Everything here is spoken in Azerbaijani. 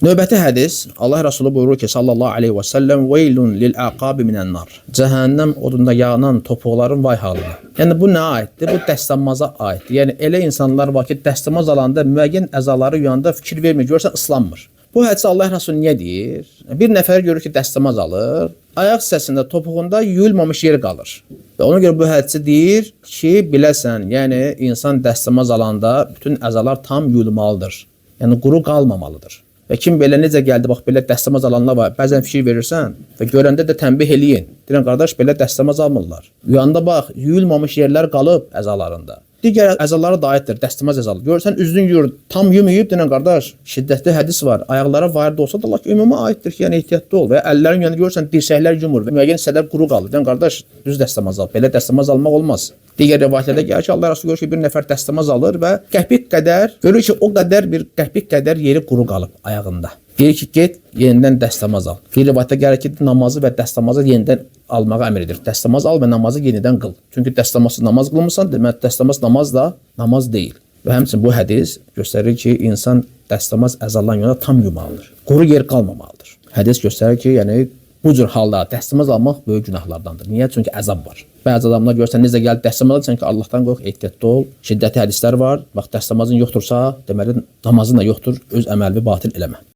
Növbəti hədis Allah Resulü buyurur ki sallallahu aleyhi və səlləm veylun lil aqabi minən nar. Cəhənnəm odunda yanan topuqların vay halına. Yəni bu nə aiddir? Bu dəstəmaza aiddir. Yəni elə insanlar var ki, dəstəmaz alanda müəyyən əzaları yuyanda fikir vermir, görsən islanmır. Bu hədisi Allah Resulü niyə deyir? Bir nəfər görür ki, dəstəmaz alır, ayaq hissəsində topuğunda yuyulmamış yer qalır. Və ona görə bu hədisi deyir ki, biləsən, yəni insan dəstəmaz alanda bütün əzalar tam yuyulmalıdır. Yəni quru qalmamalıdır. Və kim belə necə gəldi, bax belə dəstəmaz alanlar var. Bəzən fikir verirsən və görəndə də tənbih eləyin. Deyirəm qardaş, belə dəstəmaz almırlar. Yuyanda bax, yuyulmamış yerlər qalıb əzalarında. Digər əzalara da aiddir, dəstəmaz əzalı. Görsən üzün yuyur, tam yumuyub, deyirəm qardaş, şiddətli hədis var. Ayaqlara varid olsa da lakin ümuma aiddir ki, yəni ehtiyatlı ol və əllərin yuyanda görürsən dirsəklər yumur və müəyyən hissələr quru qalır. Deyirəm qardaş, düz dəstəmaz al. Belə dəstəmaz almaq olmaz. Digər rivayətlərdə gəlir ki, Allah Resulü görür ki, bir nəfər dəstəmaz alır və qəpik qədər, görür ki, o qədər bir qəpik qədər yeri quru qalıb ayağında. Deyir ki, get yenidən dəstəmaz al. Bir rivayətdə gəlir ki, namazı və dəstəmazı yenidən almağa əmr edir. Dəstəmaz al və namazı yenidən qıl. Çünki dəstəmazsız namaz qılmısan, demək dəstəmaz namaz da namaz deyil. Və həmçinin bu hədis göstərir ki, insan dəstəmaz əzalan yolunda tam yumalıdır. Quru yer qalmamalıdır. Hədis göstərir ki, yəni bu cür halda dəstəmaz almaq böyük günahlardandır. Niyə? Çünki əzab var. Bəzi adamlar görsən necə gəlib dəstəmaz alırsan ki, Allahdan qorx, ehtiyatlı ol. Şiddətli hədislər var. Bax dəstəmazın yoxdursa, deməli namazın da yoxdur. Öz əməlini batil eləmə.